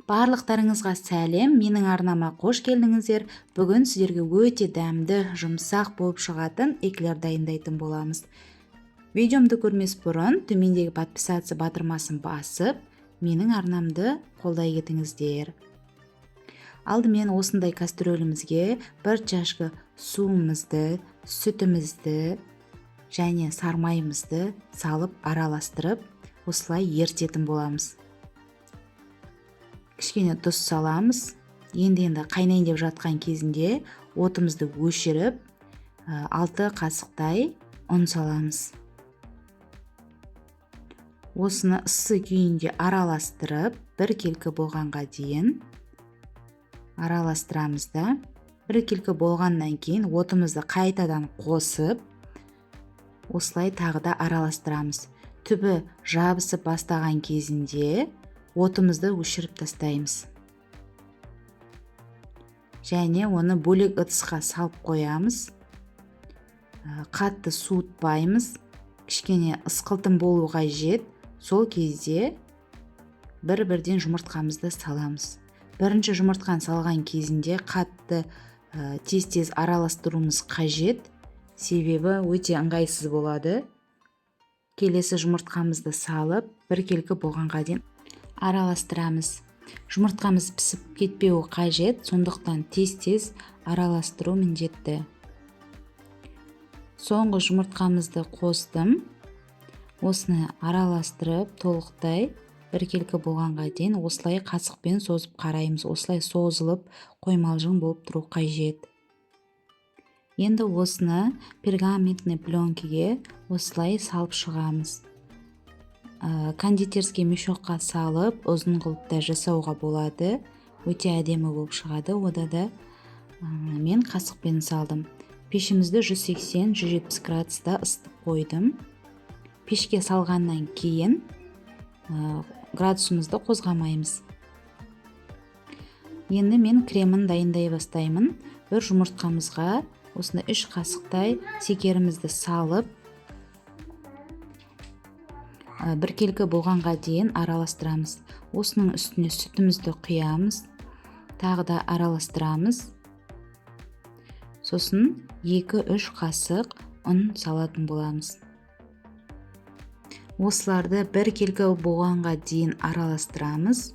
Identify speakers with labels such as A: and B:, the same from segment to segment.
A: Барлықтарыңызға сәлем, менің арнама қош келдіңіздер. Бүгін сіздерге өте дәмді, жұмсақ болып шығатын эклер дайындайтын боламыз. Видеомды көрмес бұрын төмендегі подписаться батырмасын басып, менің арнамды қолдай кетіңіздер. Алдымен осындай кастрюлімізге бір чашка суымызды, сүтімізді және сармайымызды салып араластырып, осылай ертетін боламыз. Кішкене тұз саламыз. Енді қайнайын деп жатқан кезінде отымызды өшіріп, 6 қасықтай ұн саламыз. Осыны ыссы күйінде араластырып, біркелкі болғанға дейін араластырамыз да, біркелкі болғаннан кейін отымызды қайтадан қосып, осылай тағы да араластырамыз. Түбі жабысып бастаған кезінде отымызды өшіріп тастаймыз. Және оны бөлек ыдысқа салып қоямыз. Қатты суытпаймыз. Кішкене ысқылтым болу қажет. Сол кезде бір-бірден жұмыртқамызды саламыз. Бірінші жұмыртқаны салған кезінде қатты тез-тез араластыруымыз қажет. Себебі өте ыңғайсыз болады. Келесі жұмыртқамызды салып, біркелкі болғанға дейін араластырамыз. Жұмыртқамыз пісіп кетпеуі қажет, сондықтан тез-тез араластыру міндетті. Соңғы жұмыртқамызды қостым. Осыны араластырып, толықтай біркелкі болғанға дейін осылай қасықпен созып қараймыз. Осылай созылып, қоймалжың болып тұру қажет. Енді осыны пергаментный пленкеге осылай салып шығамыз. Кондитерский мешокқа салып, ұзын қылып та жасауға болады. Өте әдемі болып шығады. Ода да мен қасықпен салдым. Пешімізді 180-170 градуста ысытып қойдым. Пешке салғаннан кейін градусымызды қозғамаймыз. Енді мен кремін дайындай бастаймын. Бір жұмыртқамызға осындай 3 қасықтай шекерімізді салып, біркелкі болғанға дейін араластырамыз. Осының үстіне сүтімізді құямыз, тағы да араластырамыз. Сосын 2-3 қасық ұн салатын боламыз. Осыларды біркелкі болғанға дейін араластырамыз.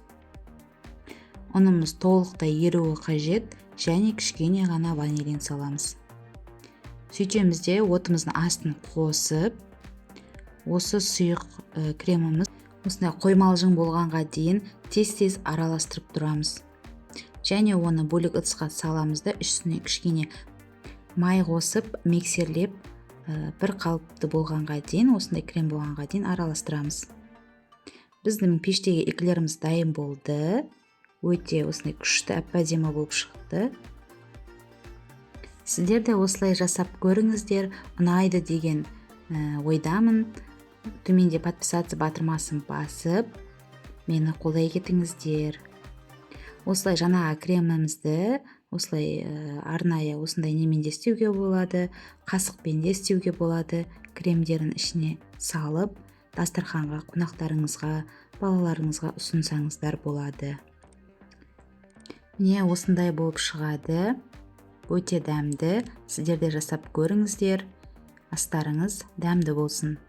A: Ұнымыз толықтай еруі қажет және кішкене ғана ванилин саламыз. Сөйтеміз де, отымыздың астын қосып, осы сұйық креміміз осындай қоймалжың болғанға дейін тез-тез араластырып тұрамыз. Және оны бөлек ыдысқа саламыз да, үстіне кішкене май қосып, миксерлеп, бір қалыпты болғанға дейін, осындай крем болғанға дейін араластырамыз. Біздің пештегі эклеріміз дайын болды. Өте осындай күшті, әп әдемі болып шықты. Сіздер де осылай жасап көріңіздер, ұнайды деген ойдамын. Төменде подписаться батырмасын басып, мені қолдай кетіңіздер. Осылай жаңағы кремімізді осылай арнайы осындай немен де істеуге болады, қасықпен де істеуге болады. Кремдерін ішіне салып, дастарханға қонақтарыңызға, балаларыңызға ұсынсаңыздар болады. Міне, осындай болып шығады. Өте дәмді. Сіздер де жасап көріңіздер. Астарыңыз дәмді болсын.